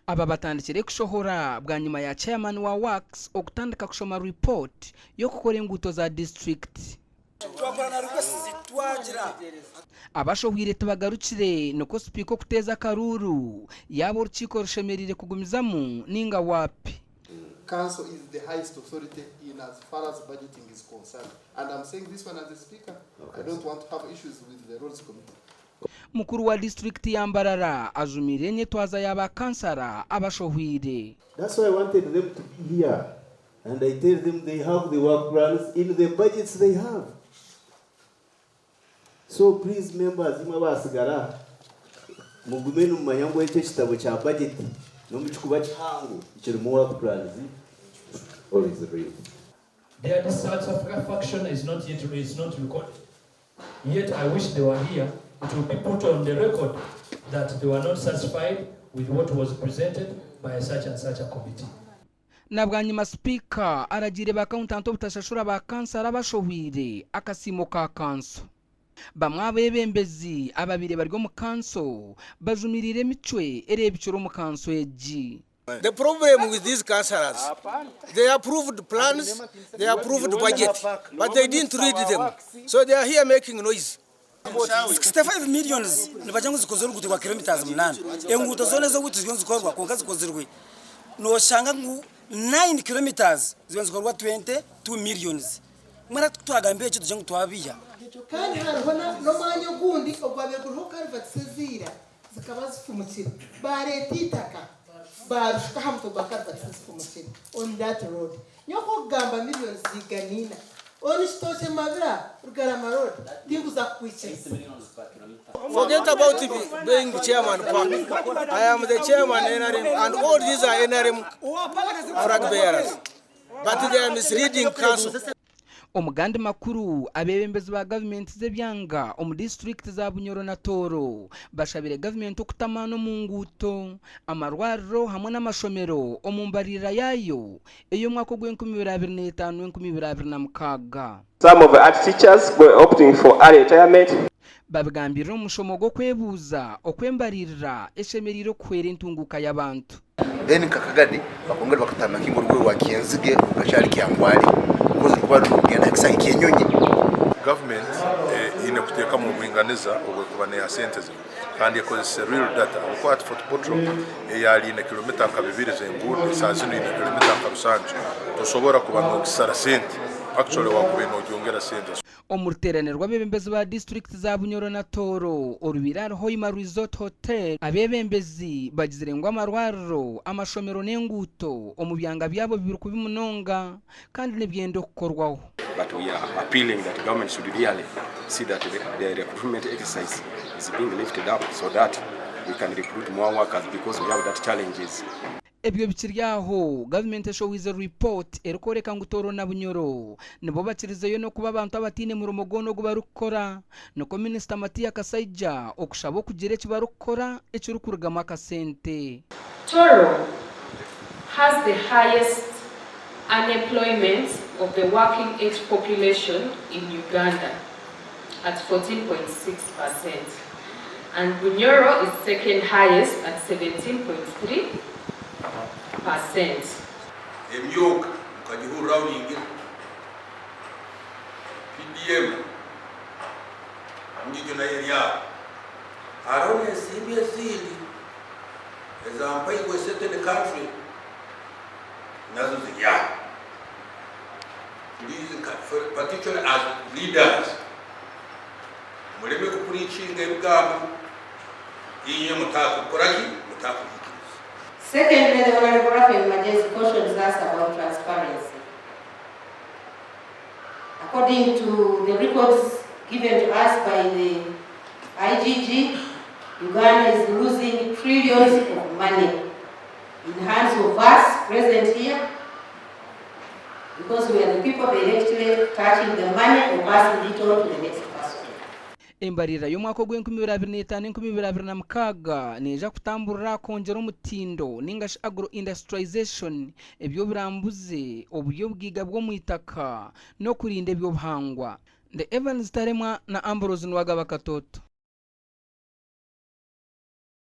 Aba batandikire kushohora bwanyima ya chairman wa Works okutandika kushoma report y'okukora enguuto za disiturikiti. Abashohwire tibagarukire nikwo sipiika okuteeza akaruuru yaaba orukiiko rushemereire kugumizamu ninga waapi. Council is the highest authority in as far as budgeting is concerned and I'm saying this one as a speaker, I don't want to have issues with the roads committee. Mukuru wa disiturikiti ya Mbarara ajumiire enyetwaza ya ba kansara abashohwire. That's why I wanted them to be here and I tell them they have the work plans in the budgets they have. So please members imwe abasigara mugume nimumanya ngu ekyo ekitabo kya budget n'omukikuba kihango kirimu work plans always read. Their dissatisfaction is not yet is not recorded. Yet I wish they were here. It will be put on the record that they were not satisfied with what was presented by such and such a committee. Na bwanyima Sipiika aragiire ba akawuntanti obutashashura ba kansara abashohwire akasiimo ka kanso. Bamwe aha beebembezi ababaire bari omu kanso bajumiriire emicwe ereebikire omu kanso egi. The problem with these councillors, they approved plans, they approved budget, but they didn't read them. So they are here making noise. 65 millions nibagira ngu zikoze oruguuto rwa kilometres munaana. Enguuto zoona ez'oweitu ziriyo nizikorwa kwonka zikozirwe noshanga ngu 9 kilometres ziriyo nizikorwa 22 millions. Mbwenu hati kutwagamba ekyo tugire ngu twabeiha. Kandi hariho n'omwanya ogundi ogwabaire guriho karivatisi eza ira zikaba zifumukire, baareeta eitaka baarishuka aha mutwe gwa karivatisi ezifumukire on that road. Nyowe ku okugamba millions igana ina on Kitookye Mabira Rugarama road tinkuza kukwikiriza. Forget about being chairman park. I am the chairman NRM and all these are NRM flag bearers. But they are misleading council. Omu gandi makuru, abeebembezi ba gavumenti z'ebyanga omu disiturikiti za Bunyoro na Tooro bashabire gavumenti okuta amaani omu nguuto, amarwariro hamwe n'amashomero omu mbaririra yaayo ey'omwaka ogw'enkumi ibiri abiri n'etaano 2026. Some of the art teachers were opting for early retirement. Babigambirire omu mushomo gw'okwebuuza oku embaririra eshemereire okuhwera entunguuka y'abantu. Then nka Kagadi bakongera bakatandika orugwe rwa Kyenzige rukakyari Kyangwali because rukuba rurikugenda aha kisaayi ky'enyonyi. Gavumenti eine kuteekamu obwinganiza obw'ekuba neeha sente zinu kandi ekozese real data ahabw'okuba hati Fort Portal eyaari eine kilomita nka bibiri z'enguudo eshaaha zinu eine kilomita nka rusanju tosobora kuba noogisara sente actually waakubaire noogyongera sente. Omu ruteerane rw'abeebembezi ba disiturikiti za Bunyoro na Tooro orubaire ahari Hoima Resort Hotel, abeebembezi bagizire ngu amarwariro, amashomero n'enguuto omu byanga byabo biri kubi munonga kandi nibyenda okukorwaho. But we are appealing that government should really see that the recruitment exercise is being lifted up so that we can recruit more workers because we have that challenges. Ebyo bikiri aho, gavumenti eshohoize ripooti erikworeka ngu Tooro na Bunyoro nibo bakirizeyo n'okuba abantu abataine murimo gwona ogu barikukora, nikwo Minisita Matia Kasaija okushaba okugira eki barikukora ekirikurugamu akasente. Tooro has the highest unemployment of the working age population in Uganda at 14.6% and Bunyoro is second highest at 17.3%. Emyoga mukagihurira aho ningira PDM ngigyo nayo eri aho. Hariho n'ensimbi ezindi ezampairwe certain country nazo ziri aho. Please particularly as leaders mureme kupurikinga ebigambo inywe mutakukora ki mutakuhikiriza. Secondly, the Honorable Raphael Magyezi cautions us about transparency. According to the records given to us by the IGG, Uganda is losing trillions of money in hands of us present here because we are the people directly touching the money or passing it on to the next person. Embarira y'omwaka ogw'enkumi ibiri abiri n'etaano 2026 neija kutamburira kwongyera omutindo ningashi agro industrialization, eby'oburambuzi, oburyobwiga bw'omu itaka n'okurinda eby'obuhangwa. Ndi Evans Taremwa na Ambrose Nuwagaba Katoto.